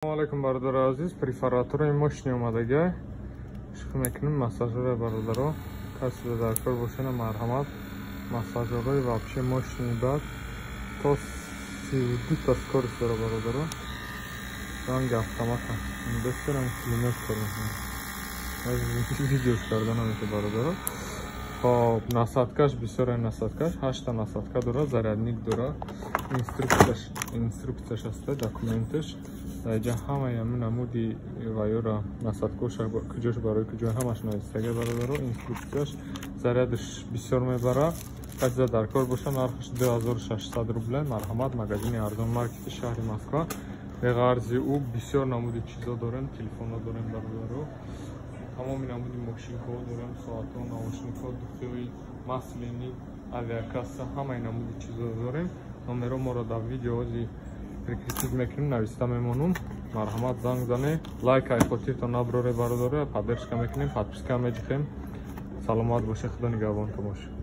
Алейкум, бародари азиз. Перфоратори мощный омадага, шух мекунем. Массажёри, бародаро, касе дар кор бошена, марҳамат. Массажёрои вообще мощный, бад то 32 та скорость дора, бародаро. Ранги автомата бесерам клинок кор мекунам, видеош карда намеша, бародаро. Хоб, насадкаш бисёре, насадкаш ҳашта насадка дора, зарядник дора, инструкцияш аста, документаш даиҷа ҳамаи ҳамин намуди ваёра, насадкоша куҷош барои куҷо, ҳамаш навистага, бародаро, инструкцияш. Зарядаш бисёр мебара. Касе дар кор боша, нархаш 2600 рубля. Марҳамат, магазини Арзон Маркети шаҳри Москва. Беғарзи ӯ бисёр намуди чизо дорем, телефонҳо дорем, бародаро, тамоми намуди мошинкаҳо дорем, соатҳо, наушникҳо, духиҳои масляный, авиакасса, ҳамаи намуди чизо дорем. Номеро моро дар видеози прикрепить мекунем, нависта мемонум. Марҳамат, занг зане, лайк ай хотиртон наброре, бародаро. Поддержка мекунем, подписка меҷихем. Саломат боше, худо нигаҳбонтон боша.